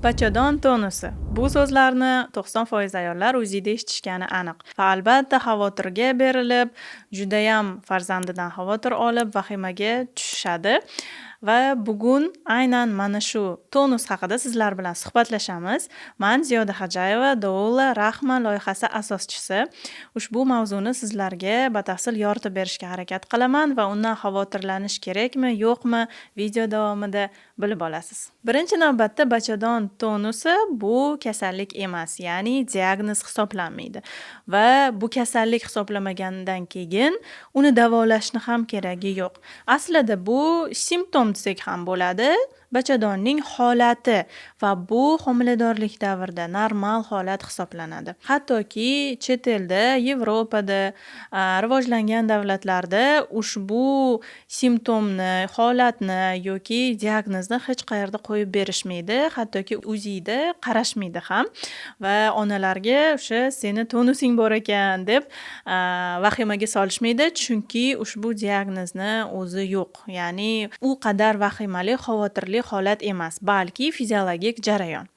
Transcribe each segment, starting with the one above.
Bachadon tonusi. Bu so'zlarni 90% ayollar UZIda eshitishgani aniq va albatta xavotirga berilib, judayam farzandidan xavotir olib, vahimaga tushishadi. Va bugun aynan mana shu tonus haqida sizlar bilan suhbatlashamiz. Man Ziyoda Xajayeva, Doula Rahma loyihasi asoschisi. Ushbu mavzuni sizlarga batafsil yoritib berishga harakat qilaman va undan xavotirlanish kerakmi, yo'qmi, video davomida bilib olasiz. Birinchi navbatda bachadon tonusi bu kasallik emas, ya'ni diagnoz hisoblanmaydi. Va bu kasallik hisoblamagandan keyin uni davolashni ham keragi yo'q. Aslida bu simptom desak ham bo'ladi, bachadonning holati va bu homiladorlik davrida normal holat hisoblanadi. Hattoki chet elda, Yevropada, rivojlangan davlatlarda ushbu simptomni, holatni yoki diagnozni hech qayerda qo'yib berishmaydi, hattoki UZIda qarashmaydi ham va onalarga o'sha "Seni tonusing bor ekan" deb vahimaga solishmaydi, chunki ushbu diagnozni o'zi yo'q. Ya'ni u qadar vahimali, xavotirli holat emas, balki fiziologik jarayon.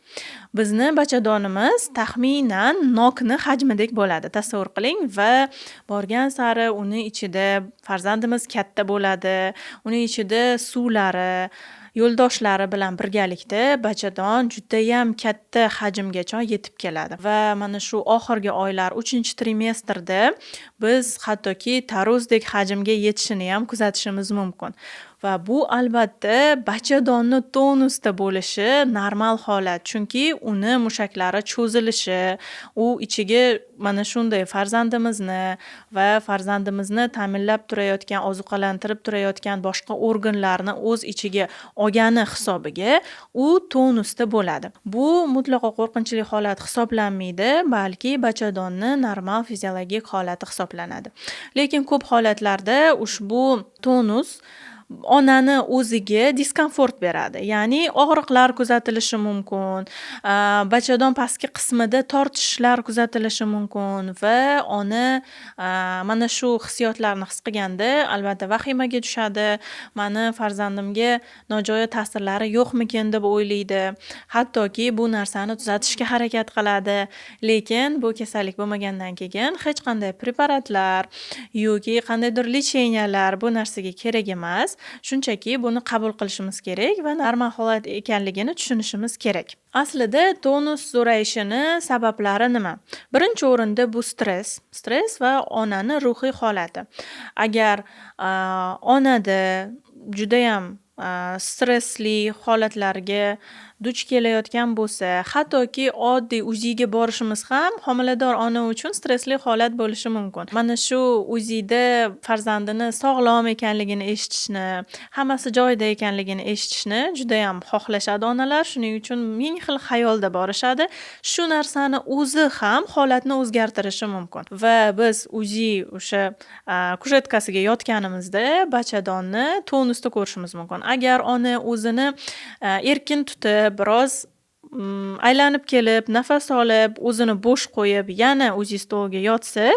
Bizni bachadonimiz taxminan nokni hajmidek bo'ladi. Tasavvur qiling va borgan sari uni ichida farzandimiz katta bo'ladi, uni ichida suvlari, yo'ldoshlari bilan birgalikda bachadon judayam katta hajmgacha yetib keladi. Va mana shu oxirgi oylar, 3-trimestrda biz hattoki taruzdek hajmga yetishini ham kuzatishimiz mumkin. Va bu albatta bachadonni tonusda bo'lishi normal holat, chunki uni mushaklari cho'zilishi, u ichiga mana shunday farzandimizni va farzandimizni ta'minlab turayotgan, ozuqalantirib turayotgan boshqa organlarni o'z ichiga olgani hisobiga u tonusda bo'ladi. Bu mutlaqo qo'rqinchli holat hisoblanmaydi, balki bachadonni normal fiziologik holati hisoblanadi. Lekin ko'p holatlarda ushbu tonus onani o'ziga diskomfort beradi. Ya'ni og'riqlar kuzatilishi mumkin, bachadon pastki qismida tortishishlar kuzatilishi mumkin va ona mana shu hissiyotlarni his qilganda albatta vahimaga tushadi. Mani farzandimga nojo'ya ta'sirlari yo'qmikin deb o'ylaydi. Hattoki bu narsani tuzatishga harakat qiladi. Lekin bu kasallik bo'lmagandan keyin hech qanday preparatlar yoki qandaydir лечения lar bu narsaga kerak emas. Shunchaki buni qabul qilishimiz kerak va normal holat ekanligini tushunishimiz kerak. Aslida tonus zo'rayishini sabablari nima? Birinchi o'rinda bu stress, stress va onani ruhiy holati. Agar onada judayam stressli holatlarga duch kelayotgan bo'lsa, hattoki oddiy UZIga borishimiz ham homilador ona uchun stressli holat bo'lishi mumkin. Mana shu UZIda farzandini sog'lom ekanligini eshitishni, hammasi joyida ekanligini eshitishni judayam xohlashadi onalar. Shuning uchun ming xil xayolda borishadi. Shu narsani o'zi ham holatni o'zgartirishi mumkin. Va biz UZI o'sha kushetkasiga yotganimizda bachadonni tonusda ko'rishimiz mumkin. Agar ona o'zini erkin tutib, biroz aylanib kelib, nafas olib, o'zini bo'sh qo'yib, yana UZI stoliga yotsa,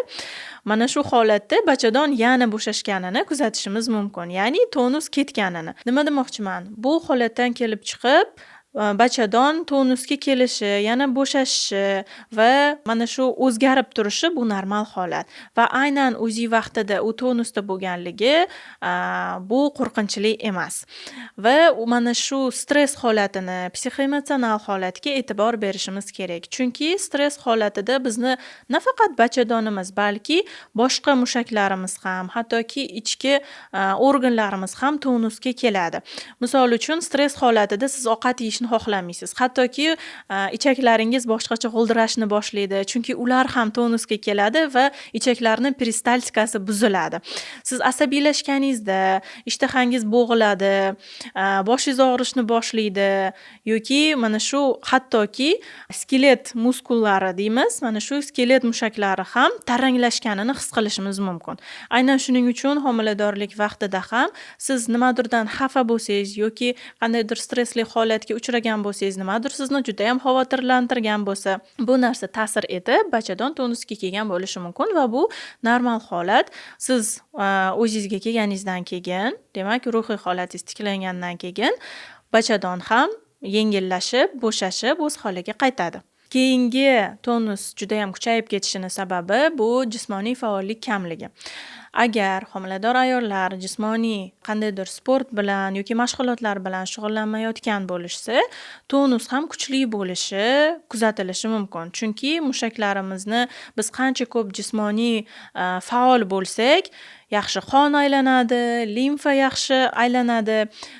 mana shu holatda bachadon yana bo'shashganini kuzatishimiz mumkin. Ya'ni tonus ketganini. Nima demoqchiman? Bu holatdan kelib chiqib, bachadon tonusga kelishi, yana bo'shashishi va mana shu o'zgarib turishi bu normal holat. Va aynan UZI vaqtida u tonusda bo'lganligi bu qo'rqinchli emas. Va u mana shu stress holatini, psixoemotsional holatga e'tibor berishimiz kerak. Chunki stress holatida bizni nafaqat bachadonimiz, balki boshqa mushaklarimiz ham, hattoki ichki organlarimiz ham tonusga keladi. Misol uchun, stress holatida siz ovqat yeyishni xohlamaysiz. Hattoki ichaklaringiz boshqacha g'o'ldirashni boshlaydi, chunki ular ham tonusga keladi va ichaklarni peristaltikasi buziladi. Siz asabiylashganingizda ishtahangiz bo'g'iladi, boshingiz og'rishni boshlaydi yoki mana shu hattoki skelet muskullari deymiz, mana shu skelet mushaklari ham taranglashganini his qilishimiz mumkin. Aynan shuning uchun homiladorlik vaqtida ham siz nimadirdan xafa bo'lsangiz yoki qandaydir stressli holatga uchragan bo'lsangiz, nimadir sizni judayam xavotirlantirgan bo'lsa, bu narsa ta'sir etib, bachadon tonusga kelgan bo'lishi mumkin va bu normal holat. Siz o'zingizga kelganingizdan keyin, demak, ruhiy holatingiz tiklangandan keyin bachadon ham yengillashib, bo'shashib, o'z holiga qaytadi. Keyingi tonus judayam kuchayib ketishini sababi bu jismoniy faollik kamligi. Agar homilador ayollar jismoniy qandaydir sport bilan yoki mashg'ulotlar bilan shug'ullanmayotgan bo'lishsa, tonus ham kuchli bo'lishi kuzatilishi mumkin. Chunki mushaklarimizni biz qancha ko'p jismoniy faol bo'lsak, yaxshi qon aylanadi, limfa yaxshi aylanadi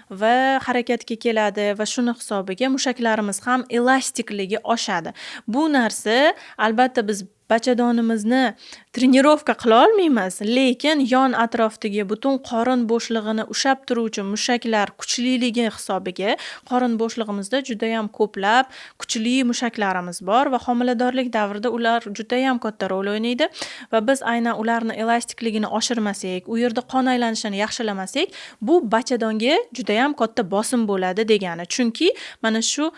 va harakatga keladi va shuni hisobiga mushaklarimiz ham elastikligi oshadi. Bu narsa albatta biz bachadonimizni тренировка qila olmaymiz, lekin yon atrofdagi butun qorin bo'shlig'ini ushlab turuvchi mushaklar kuchliligi hisobiga qorin bo'shlig'imizda judayam ko'plab kuchli mushaklarimiz bor va homiladorlik davrida ular judayam katta rol o'ynaydi va biz aynan ularni elastikligini oshirmasak, u yerda qon aylanishini yaxshilamasak, bu bachadonga judayam katta bosim bo'ladi degani. Chunki mana shu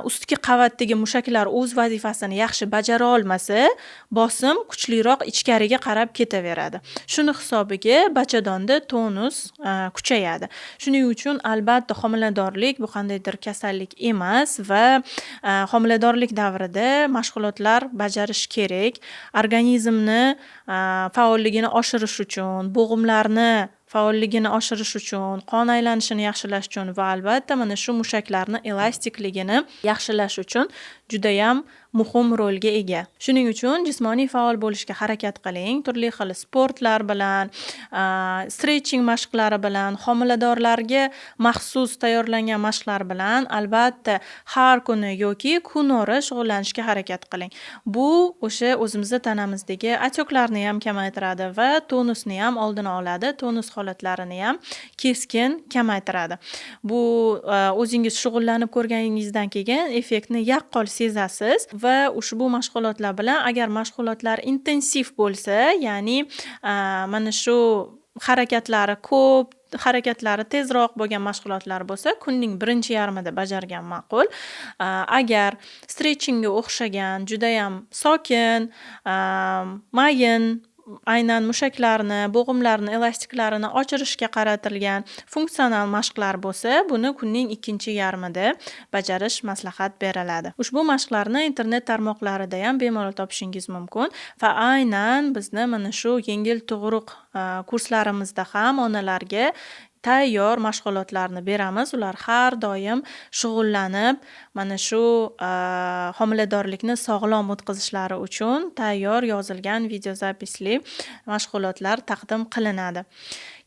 ustki qavatdagi mushaklar o'z vazifasini yaxshi bajara olmasa, bosim kuchliroq ichkariga qarab ketaveradi. Shuni hisobiga bachadonda tonus kuchayadi. Shuning uchun albatta homiladorlik bu qandaydir kasallik emas va homiladorlik davrida mashg'ulotlar bajarish kerak. Organizmni faolligini oshirish uchun, bo'g'imlarni faolligini oshirish uchun, qon aylanishini yaxshilash uchun va albatta mana shu mushaklarni elastikligini yaxshilash uchun judayam muhim rolga ega. Shuning uchun jismoniy faol bo'lishga harakat qiling. Turli xil sportlar bilan, stretching mashqlari bilan, homiladorlarga maxsus tayyorlangan mashqlar bilan albatta har kuni yoki kunora shug'ullanishga harakat qiling. Bu o'sha o'zimizni tanamizdagi отёк larni ham kamaytiradi va tonusni ham oldini oladi, tonus holatlarini ham keskin kamaytiradi. Bu o'zingiz shug'ullanib ko'rganingizdan keyin effektni yaqqol sezasiz va ushbu mashg'ulotlar bilan, agar mashg'ulotlar intensiv bo'lsa, ya'ni mana shu harakatlari ko'p, harakatlari tezroq bo'lgan mashg'ulotlar bo'lsa, kunning birinchi yarmida bajargan ma'qul. Agar stretchingga o'xshagan judayam sokin, mayin, aynan mushaklarni, bo'g'imlarni elastiklarini ochirishga qaratilgan funksional mashqlar bo'lsa, buni kunning ikkinchi yarmida bajarish maslahat beriladi. Ushbu mashqlarni internet tarmoqlarida ham bemalol topishingiz mumkin va aynan bizni mana shu yengil tug'ruq kurslarimizda ham onalarga tayyor mashg'ulotlarni beramiz. Ular har doim shug'ullanib, mana shu homiladorlikni sog'lom o'tkazishlari uchun tayyor yozilgan видеозапись li mashg'ulotlar taqdim qilinadi.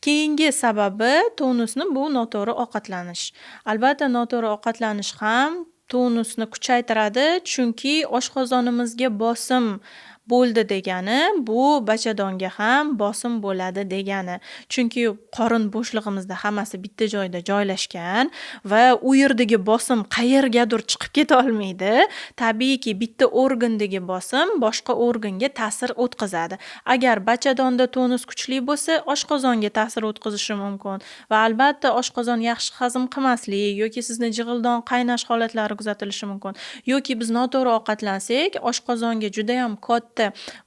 Keyingi sababi tonusni bu noto'g'ri ovqatlanish. Albatta noto'g'ri ovqatlanish ham tonusni kuchaytiradi, chunki oshqozonimizga bosim bo'ldi degani, bu bachadonga ham bosim bo'ladi degani. Chunki qorin bo'shlig'imizda hammasi bitta joyda joylashgan va u yerdagi bosim qayergadir chiqib ketolmaydi. Tabiiyki, bitta organdagi bosim boshqa organga ta'sir o'tkazadi. Agar bachadonda tonus kuchli bo'lsa, oshqozonga ta'sir o'tkazishi mumkin va albatta oshqozon yaxshi hazm qilmaslik yoki sizni jig'ildon qaynash holatlari kuzatilishi mumkin. Yoki biz noto'g'ri ovqatlansak, oshqozonga judayam katta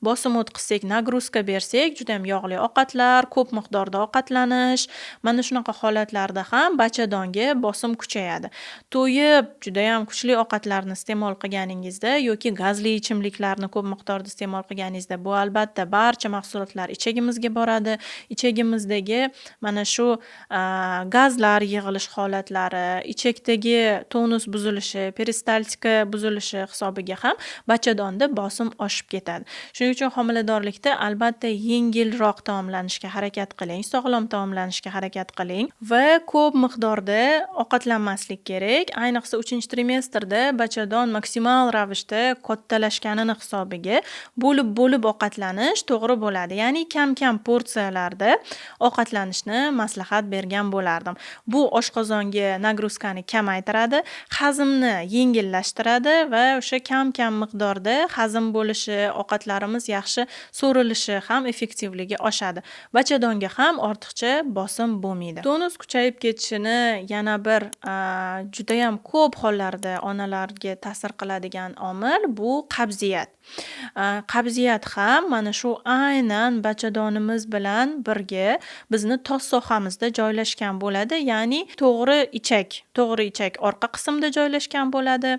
bosim o'tkazsak, нагрузка bersak, judayam yog'li ovqatlar, ko'p miqdorda ovqatlanish, mana shunaqa holatlarda ham bachadonga bosim kuchayadi. To'yib, judayam kuchli ovqatlarni iste'mol qilganingizda yoki gazli ichimliklarni ko'p miqdorda iste'mol qilganingizda, bu albatta barcha mahsulotlar ichagimizga boradi. Ichagimizdagi mana shu gazlar yig'ilish holatlari, ichakdagi tonus buzilishi, peristaltika buzilishi hisobiga ham bachadonda bosim oshib ketadi. Shuning uchun homiladorlikda albatta yengilroq taomlanishga harakat qiling, sog'lom taomlanishga harakat qiling va ko'p miqdorda ovqatlanmaslik kerak. Ayniqsa 3-trimestrda bachadon maksimal ravishda kattalashganini hisobiga bo'lib-bo'lib ovqatlanish to'g'ri bo'ladi. Ya'ni kam-kam porsiyalarda ovqatlanishni maslahat bergan bo'lardim. Bu oshqozonga нагрузка ni kamaytiradi, hazmni yengillashtiradi va o'sha kam-kam miqdorda hazm bo'lishi, Ovqatlarimiz yaxshi so'rilishi ham effektivligi oshadi. Bachadonga ham ortiqcha bosim bo'lmaydi. Tonus kuchayib ketishini yana bir judayam ko'p hollarda onalarga ta'sir qiladigan omil bu qabziyat. Qabziyat ham mana shu aynan bachadonimiz bilan birga bizni tos sohamizda joylashgan bo'ladi. Ya'ni to'g'ri ichak orqa qismda joylashgan bo'ladi,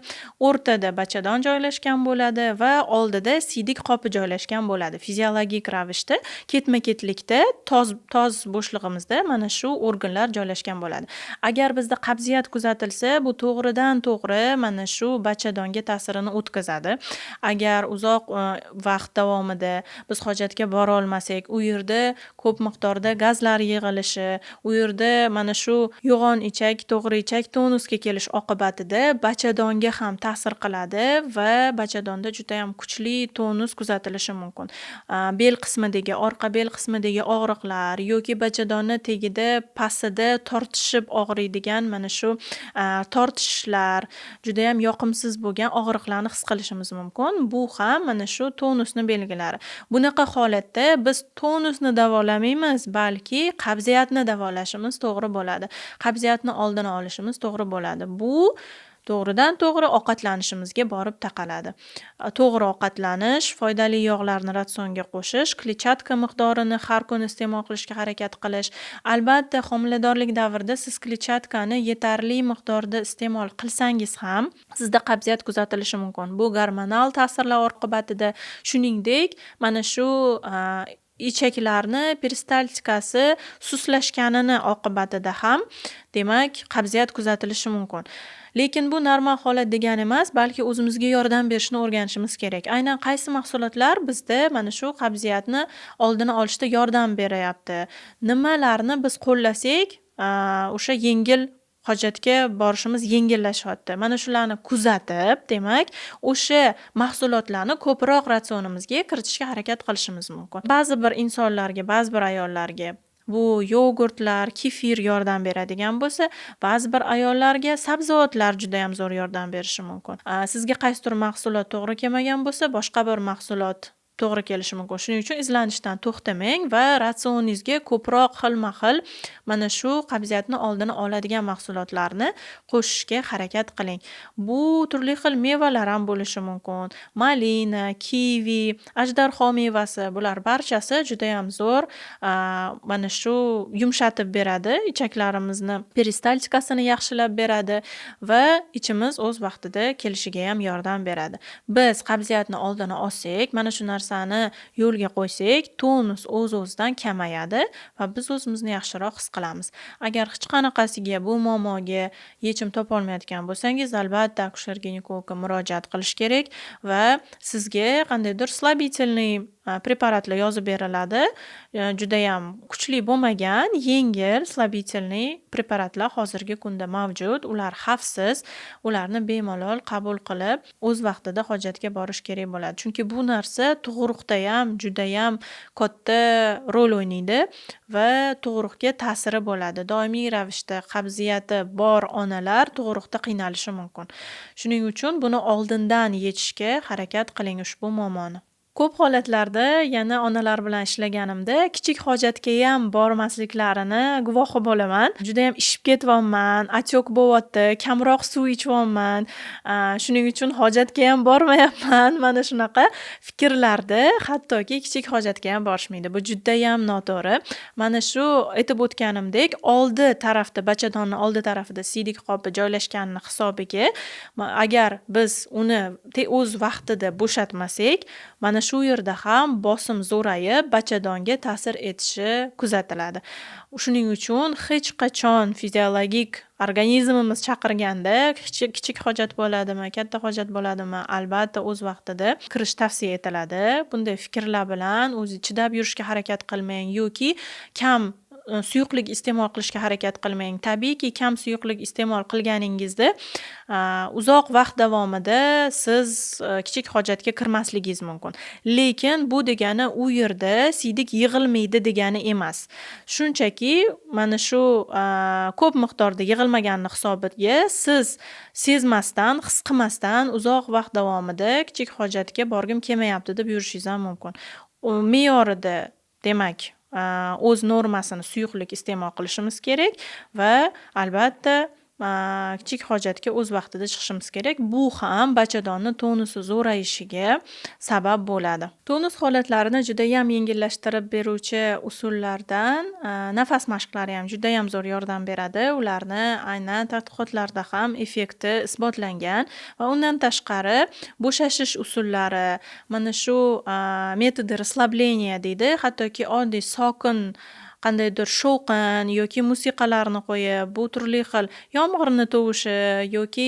o'rtada bachadon joylashgan bo'ladi va oldida siydik qopi joylashgan bo'ladi. Fiziologik ravishda ketma-ketlikda toz bo'shlig'imizda mana shu organlar joylashgan bo'ladi. Agar bizda qabziyat kuzatilsa, bu to'g'ridan-to'g'ri mana shu bachadonga ta'sirini o'tkazadi. Agar uzoq vaqt davomida biz hojatga borolmasak, u yerda ko'p miqdorda gazlar yig'ilishi, u yerda mana shu yo'g'on ichak, to'g'ri ichak tonusga kelish oqibatida bachadonga ham ta'sir qiladi va bachadonda judayam kuchli tonus kuzatilishi mumkin. Bel qismidagi, orqa bel qismidagi og'riqlar yoki bachadonni tagida, pastida tortishib og'riydigan mana shu tortishishlar, judayam yoqimsiz bo'lgan og'riqlarni his qilishimiz mumkin. Bu ham mana shu tonusni belgilari. Bunaqa holatda biz tonusni davolamaymiz, balki qabziyatni davolashimiz to'g'ri bo'ladi. Qabziyatni oldini olishimiz to'g'ri bo'ladi. Bu to'g'ridan-to'g'ri ovqatlanishimizga borib taqaladi. To'g'ri ovqatlanish, foydali yog'larni ratsionga qo'shish, kletchatka miqdorini har kuni iste'mol qilishga harakat qilish. Albatta, homiladorlik davrida siz kletchatkani yetarli miqdorda iste'mol qilsangiz ham sizda qabziyat kuzatilishi mumkin. Bu gormonal ta'sirlar oqibatida, shuningdek, mana shu ichaklarni peristaltikasi sustlashganini oqibatida ham, demak, qabziyat kuzatilishi mumkin. Lekin bu normal holat degani emas, balki o'zimizga yordam berishni o'rganishimiz kerak. Aynan qaysi mahsulotlar bizda mana shu qabziyatni oldini olishda yordam berayapti? Nimalarni biz qo'llasak, o'sha yengil hojatga borishimiz yengillashyapti. Mana shularni kuzatib, demak, o'sha mahsulotlarni ko'proq ratsionimizga kiritishga harakat qilishimiz mumkin. Ba'zi bir insonlarga, ba'zi bir ayollarga bu yogurtlar, kefir yordam beradigan bo'lsa, ba'zi bir ayollarga sabzavotlar judayam zo'r yordam berishi mumkin. Sizga qaysidir mahsulot to'g'ri kelmagan bo'lsa, boshqa bir mahsulot to'g'ri kelishi mumkin. Shuning uchun izlanishdan to'xtamang va ratsioningizga ko'proq xilma-xil mana shu qabziyatni oldini oladigan mahsulotlarni qo'shishga harakat qiling. Bu turli xil mevalar ham bo'lishi mumkin. Malina, kivi, ajdarho mevasi, bular barchasi judayam zo'r mana shu yumshatib beradi, ichaklarimizni peristaltikasini yaxshilab beradi va ichimiz o'z vaqtida kelishigayam yordam beradi. Biz qabziyatni oldini olsak, mana shu narsani yo'lga qo'ysak, tonus o'z-o'zidan kamayadi va biz o'zimizni yaxshiroq his qilamiz. Agar hech qanaqasiga bu muammoga yechim topolmayotgan bo'lsangiz, albatta akusher-ginekologga murojaat qilish kerak va sizga qandaydir слабительный preparatlar yozib beriladi. Judayam kuchli bo'lmagan, yengil слабительный preparatlar hozirgi kunda mavjud. Ular xavfsiz, ularni bemalol qabul qilib, o'z vaqtida hojatga borish kerak bo'ladi. Chunki bu narsa tug'ruqdayam judayam katta rol o'ynaydi va tug'ruqga ta'siri bo'ladi. Doimiy ravishda qabziyati bor onalar tug'ruqda qiynalishi mumkin. Shuning uchun buni oldindan yechishga harakat qiling ushbu muammoni. Ko'p holatlarda yana onalar bilan ishlaganimda kichik hojatgayam bormasliklarini guvohi bo'laman. Judayam ishib ketyapman, отёк bo'lyapti, kamroq suv ichyapman, shuning uchun hojatgayam bormayapman. Mana shunaqa fikrlarda hattoki kichik hojatgayam borishmaydi. Bu judayam noto'g'ri. Mana shu aytib o'tganimdek, oldi tarafda, bachadonni oldi tarafida siydik qopi joylashganini hisobiga agar biz uni o'z vaqtida bo'shatmasak, mana shu yerda ham bosim zo'rayib, bachadonga ta'sir etishi kuzatiladi. Shuning uchun hech qachon fiziologik organizmimiz chaqirganda, kichik hojat bo'ladimi, katta hojat bo'ladimi, albatta o'z vaqtida kirish tavsiya etiladi. Bunday fikrlar bilan o'zi chidab yurishga harakat qilmang yoki kam suyuqlik iste'mol qilishga harakat qilmang. Tabiiyki, kam suyuqlik iste'mol qilganingizda uzoq vaqt davomida siz kichik hojatga kirmasligingiz mumkin. Lekin bu degani u yerda siydik yig'ilmaydi degani emas. Shunchaki mana shu ko'p miqdorda yig'ilmaganini hisobiga siz sezmasdan, his qilmasdan uzoq vaqt davomida kichik hojatga borgim kelmayapti deb yurishingiz ham mumkin. U me'yorida, demak, o'z normasini suyuqlik iste'mol qilishimiz kerak va albatta kichik hojatga o'z vaqtida chiqishimiz kerak. Bu ham bachadonni tonusi zo'rayishiga sabab bo'ladi. Tonus holatlarini judayam yengillashtirib beruvchi usullardan nafas mashqlari ham judayam zo'r yordam beradi. Ularni aynan tadqiqotlarda ham effekti isbotlangan va undan tashqari bo'shashish usullari, mana shu методы расслабления deydi, hattoki oddiy sokin qandaydir shovqin yoki musiqalarni qo'yib, bu turli xil yomg'irni tovushi yoki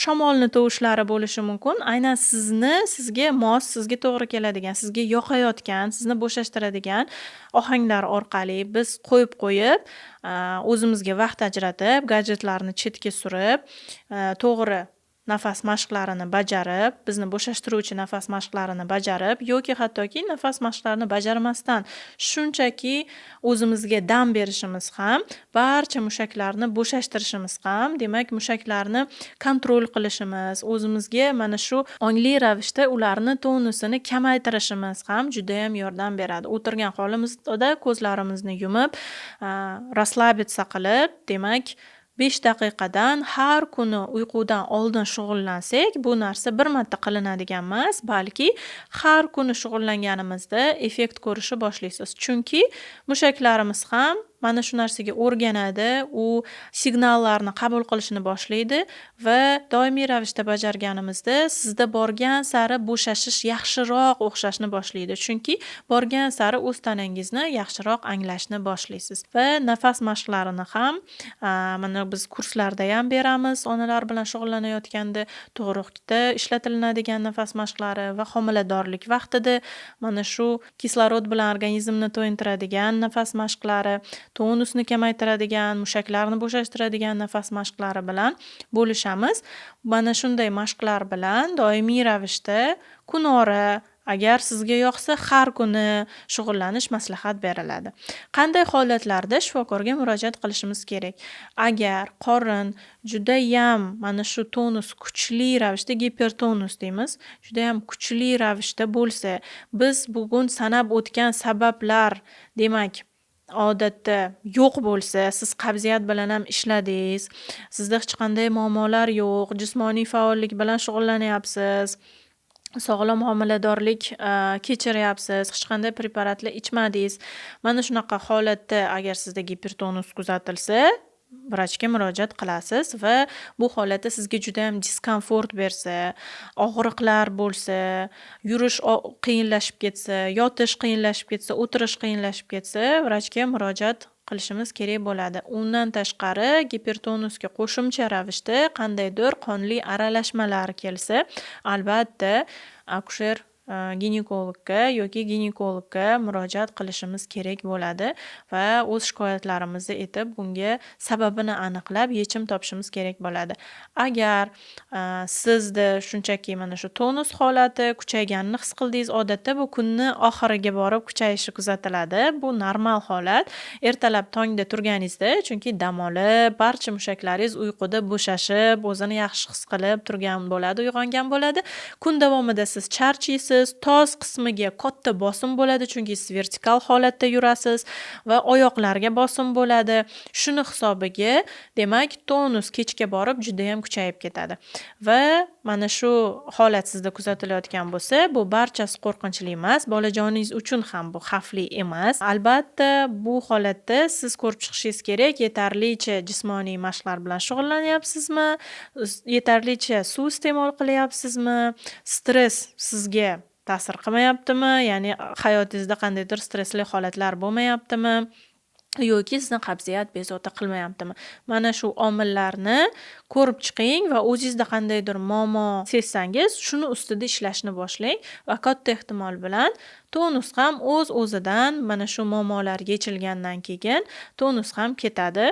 shamolni tovushlari bo'lishi mumkin. Aynan sizga mos, sizga to'g'ri keladigan, sizga yoqayotgan, sizni bo'shashtiradigan ohanglar orqali biz qo'yib-qo'yib, o'zimizga vaqt ajratib, gadjetlarni chetga surib, to'g'ri nafas mashqlarini bajarib, bizni bo'shashtiruvchi nafas mashqlarini bajarib yoki hattoki nafas mashqlarini bajarmasdan shunchaki o'zimizga dam berishimiz ham, barcha mushaklarni bo'shashtirishimiz ham, demak, mushaklarni контроль qilishimiz, o'zimizga mana shu ongli ravishda ularni tonusini kamaytirishimiz ham judayam yordam beradi. O'tirgan holimizda ko'zlarimizni yumib, расслабиться qilib, demak, 5 daqiqadan har kuni uyqudan oldin shug'ullansak, bu narsa bir marta qilinadigan emas, balki har kuni shug'ullanganimizda effekt ko'rishni boshlaysiz. Chunki mushaklarimiz ham mana shu narsaga o'rganadi, u signallarni qabul qilishni boshlaydi va doimiy ravishda bajarganimizda sizda borgan sari bo'shashish yaxshiroq o'xshashni boshlaydi. Chunki borgan sari o'z tanangizni yaxshiroq anglashni boshlaysiz. Va nafas mashqlarini ham mana biz kurslardayam beramiz onalar bilan shug'ullanayotganda tug'ruqda ishlatilinadigan nafas mashqlari va homiladorlik vaqtida mana shu kislorod bilan organizmni to'yintiradigan nafas mashqlari, tonusni kamaytiradigan, mushaklarni bo'shashtiradigan nafas mashqlari bilan bo'lishamiz. Mana shunday mashqlar bilan doimiy ravishda kunora, agar sizga yoqsa, har kuni shug'ullanish maslahat beriladi. Qanday holatlarda shifokorga murojaat qilishimiz kerak? Agar qorin judayam mana shu tonus kuchli ravishda, gipertonus deymiz, judayam kuchli ravishda bo'lsa, biz bugun sanab o'tgan sabablar, demak, odatda yo'q bo'lsa, siz qabziyat bilan ham ishladingiz, sizda hech qanday muammolar yo'q, jismoniy faollik bilan shug'ullanyapsiz, sog'lom homiladorlik kechiryapsiz, hech qanday preparatlar ichmadingiz. Mana shunaqa holatda agar sizda gipertonus kuzatilsa, vrachga murojaat qilasiz va bu holatda sizga judayam diskomfort bersa, og'riqlar bo'lsa, yurish qiyinlashib ketsa, yotish qiyinlashib ketsa, o'tirish qiyinlashib ketsa, vrachga murojaat qilishimiz kerak bo'ladi. Undan tashqari gipertonusga qo'shimcha ravishda qandaydir qonli aralashmalar kelsa, albatta akusher ginekologga yoki ginekologga murojaat qilishimiz kerak bo'ladi va o'z shikoyatlarimizni aytib, bunga sababini aniqlab, yechim topishimiz kerak bo'ladi. Agar sizda shunchaki mana shu tonus holati kuchayganini his qildingiz, odatda bu kunni oxiriga borib kuchayishi kuzatiladi. Bu normal holat. Ertalab tongda turganingizda, chunki dam olib, barcha mushaklaringiz uyquda bo'shashib, o'zini yaxshi his qilib turgan bo'ladi, uyg'ongan bo'ladi. Kun davomida siz charchaysiz, tos qismiga katta bosim bo'ladi, chunki siz vertikal holatda yurasiz va oyoqlarga bosim bo'ladi. Shuni hisobiga, demak, tonus kechga borib judayam kuchayib ketadi. Va mana shu holat sizda kuzatilayotgan bo'lsa, bu barchasi qo'rqinchli emas, bolajoningiz uchun ham bu xavfli emas. Albatta, bu holatda siz ko'rib chiqishingiz kerak, yetarlicha jismoniy mashqlar bilan shug'ullanyapsizmi, yetarlicha suv iste'mol qilyapsizmi, stress sizga ta'sir qilmayaptimi, ya'ni hayotingizda qandaydir stressli holatlar bo'lmayaptimi? Yoki sizni qabziyat bezovta qilmayaptimi? Mana shu omillarni ko'rib chiqing va o'zingizda qandaydir muammo sezsangiz, shuni ustida ishlashni boshlang va katta ehtimol bilan tonus ham o'z-o'zidan, mana shu muammolar yechilgandan keyin tonus ham ketadi,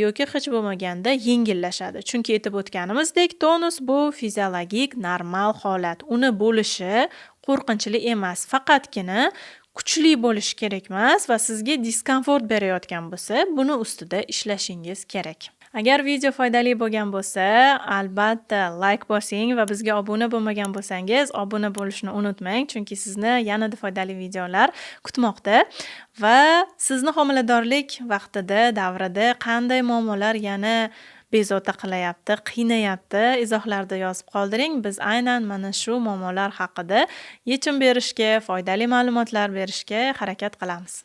yoki hech bo'lmaganda yengillashadi. Chunki aytib o'tganimizdek, tonus bu fiziologik normal holat. Uni bo'lishi qo'rqinchli emas. Faqatgina kuchli bo'lishi kerak emas va sizga diskomfort berayotgan bo'lsa, buni ustida ishlashingiz kerak. Agar video foydali bo'lgan bo'lsa, albatta layk bosing va bizga obuna bo'lmagan bo'lsangiz, obuna bo'lishni unutmang, chunki sizni yanada foydali videolar kutmoqda va sizni homiladorlik vaqtida, davrida qanday muammolar yana bezovta qilayapti, qiynayapti, izohlarda yozib qoldiring. Biz aynan mana shu muammolar haqida yechim berishga, foydali ma'lumotlar berishga harakat qilamiz.